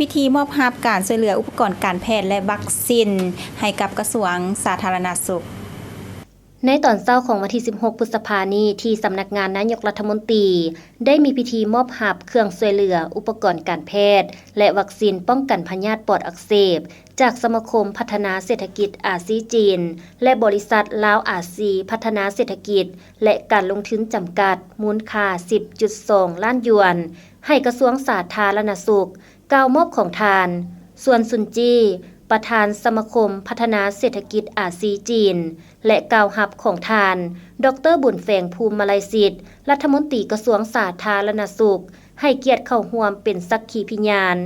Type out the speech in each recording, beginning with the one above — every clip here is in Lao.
ພິທີມອບຮັບການຊ່ວຍເຫຼືອອຸປະກອນການແພດ ແລະ ວັກຊິນ ໃຫ້ກັບກະຊວງສາທາລະນະສຸກ. ໃນຕອນເຊົ້າຂອງວັນທີສິບຫົກ ພຶດສະພານີ້ ທີ່ສຳນັກງານນາຍົກລັດຖະມົນຕີ ໄດ້ມີພິທີມອບຮັບເຄື່ອງຊ່ວຍເຫຼືອ ອຸປະກອນການແພດ ແລະ ວັກຊິນປ້ອງກັນພະຍາດປອດອັກເສບ ຈາກສະມາຄົມພັດທະນາເສດຖະກິດອາຊີຈີນ ແລະ ບໍລິສັດລາວອາຊີພັດທະນາເສດຖະກິດ ແລະ ການລົງທຶນຈຳກັດ ມູນຄ່າສິບຈຸດສອງລ້ານຢວນ ໃຫ້ກະຊວງສາທາລະນະສຸກ. ກ່າວມອບຂອງທ່ານ ຊວນຊຸນຈີ ປະທານສະມາຄົມພັດທະນາເສດຖະກິດອາຊີຈີນ ແລະ ກ່າວຮັບຂອງທ່ານ ດອກເຕີ ບຸນແຝງ ພູມມະໄລສິດ ລັດຖະມົນຕີກະຊວງສາທາລະນະສຸກ ໃຫ້ກຽດເຂົ້າຮ່ວມເປັນສັກຂີພິຍານ,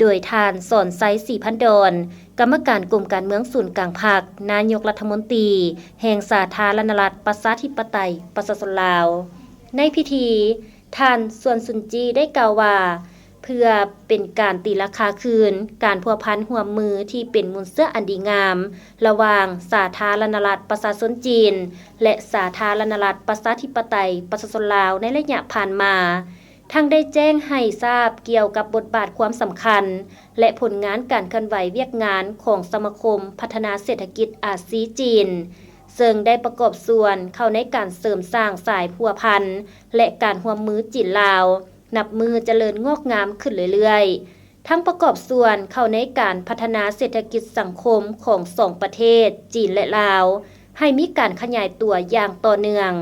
ໂດຍທ່ານ ສອນໄຊ ສີພັນດອນ ກຳມະການກົມການເມືອງສູນກາງພັກ, ນາຍົກລັດຖະມົນຕີແຫ່ງສາທາລະນະລັດ ປະຊາທິປະໄຕ ປະຊາຊົນລາວ. ໃນພິທີ, ທ່ານ ຊວນຊຸນຈີ ໄດ້ກ່າວວ່າ ເພື່ອເປັນການຕີລາຄາຄືນການພົວພັນຮ່ວມມືທີ່ເປັນມູນເຊື້ອອັນດີງາມ ລະຫວ່າງສາທາລະນະລັດປະຊາຊົນຈີນ ແລະ ສາທາລະນະລັດປະຊາທິປະໄຕປະຊາຊົນລາວໃນໄລຍະຜ່ານມາ, ທັງໄດ້ແຈ້ງໃຫ້ຊາບກ່ຽວກັບບົດບາດຄວາມສຳຄັນ ແລະ ຜົນງານການເຄື່ອນໄຫວວຽກງານຂອງສະມາຄົມພັດທະນາເສດຖະກິດອາຊີຈີນ, ເຊິ່ງໄດ້ປະກອບສ່ວນເຂົ້າໃນການເສີມສ້າງສາຍພົວພັນ ແລະ ການຮ່ວມມືຈີນ-ລາວ ນັບມື້ຈະເລີນງອກງາມຂຶ້ນເລື້ອຍໆ, ທັງປະກອບສ່ວນເຂົ້າໃນການພັດທະນາເສດຖະກິດສັງຄົມຂອງສອງປະເທດ ຈີນ ແລະ ລາວ ໃຫ້ມີການຂະຫຍາຍຕົວຢ່າງຕໍ່ເນື່ອງ.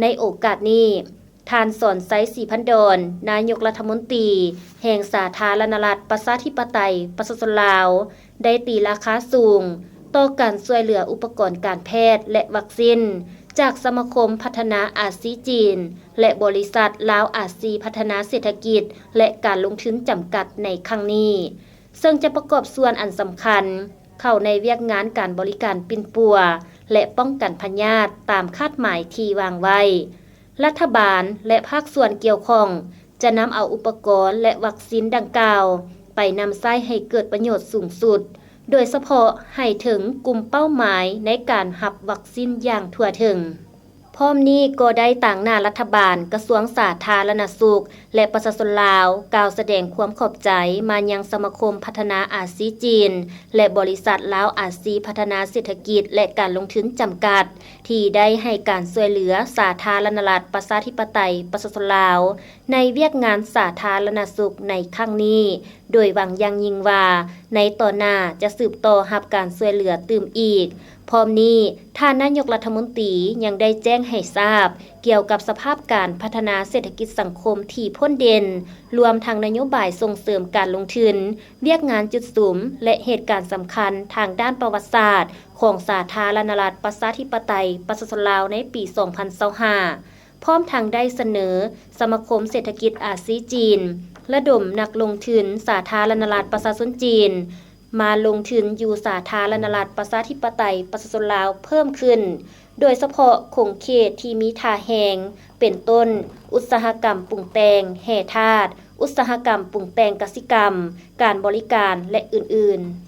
ໃນໂອກາດນີ້, ທ່ານ ສອນໄຊ ສີພັນດອນ ນາຍົກລັດຖະມົນຕີແຫ່ງສາທາລະນະລັດປະຊາທິປະໄຕປະຊາຊົນລາວ ໄດ້ຕີລາຄາສູງຕໍ່ການຊ່ວຍເຫຼືອອຸປະກອນການແພດ ແລະ ວັກຊິນ ຈາກສະມາຄົມພັດທະນາອາຊີຈີນ ແລະ ບໍລິສັດລາວອາຊີພັດທະນາເສດຖະກິດ ແລະ ການລົງທຶນຈຳກັດໃນຄັ້ງນີ້, ເຊິ່ງຈະປະກອບສ່ວນອັນສຳຄັນເຂົ້າໃນວຽກງານການບໍລິການປິ່ນປົວ ແລະ ປ້ອງກັນພະຍາດຕາມຄາດໝາຍທີ່ວາງໄວ້. ລັດຖະບານ ແລະ ພາກສ່ວນກ່ຽວຂ້ອງ ຈະນຳເອົາອຸປະກອນ ແລະ ວັກຊິນດັ່ງກ່າວ ໄປນຳໃຊ້ໃຫ້ເກີດປະໂຫຍດສູງສຸດ, ໂດຍສະເພາະໃຫ້ເຖິງກຸ່ມເປົ້າໝາຍໃນການຮັບວັກຊິນຢ່າງທົ່ວເຖິງ. ພ້ອມນີ້ກໍໄດ້ຕາງໜ້າລັດຖະບານ, ກະຊວງສາທາລະນະສຸກ ແລະ ປະຊາຊົນລາວ ກ່າວສະແດງຄວາມຂອບໃຈມາຍັງສະມາຄົມພັດທະນາອາຊີຈີນ ແລະ ບໍລິສັດລາວອາຊີພັດທະນາເສດຖະກິດ ແລະ ການລົງທຶນຈຳກັດ ທີ່ໄດ້ໃຫ້ການຊ່ວຍເຫຼືອສາທາລະນະລັດປະຊາທິປະໄຕປະຊາຊົນລາວ ໃນວຽກງານສາທາລະນະສຸກໃນຄັ້ງນີ້, ໂດຍຫວັງຢ່າງຍິ່ງວ່າ ໃນຕໍ່ໜ້າຈະສືບຕໍ່ຮັບການຊ່ວຍເຫຼືອຕື່ມອີກ. ພ້ອມນີ້, ທ່ານນາຍົກລັດຖະມົນຕີຍັງໄດ້ແຈ້ງໃຫ້ຊາບກ່ຽວກັບສະພາບການພັດທະນາເສດຖະກິດສັງຄົມທີ່ພົ້ນເດັ່ນ, ລວມທັງນະໂຍບາຍສົ່ງເສີມການລົງທຶນ, ວຽກງານຈຸດສຸມ ແລະ ເຫດການສຳຄັນທາງດ້ານປະຫວັດສາດຂອງສາທາລະນະລັດປະຊາທິປະໄຕປະຊາຊົນລາວໃນປີສອງພັນຊາວຫ້າ. ພ້ອມທັງໄດ້ສະເໜີສະມາຄົມເສດຖະກິດອາຊີຈີນ ລະດົມນັກລົງທຶນສາທາລະນະລັດປະຊາຊົນຈີນ ມາລົງທຶນຢູ່ສາທາລະນະລັດປະຊາທິປະໄຕປະຊາຊົນລາວເພີ່ມຂຶ້ນ, ໂດຍສະເພາະຂົງເຂດທີ່ມີທ່າແຮງ ເປັນຕົ້ນ ອຸດສາຫະກຳປຸງແຕ່ງແຮ່ທາດ, ອຸດສາຫະກຳປຸງແຕ່ງກະສິກຳ, ການບໍລິການ ແລະ ອື່ນໆ.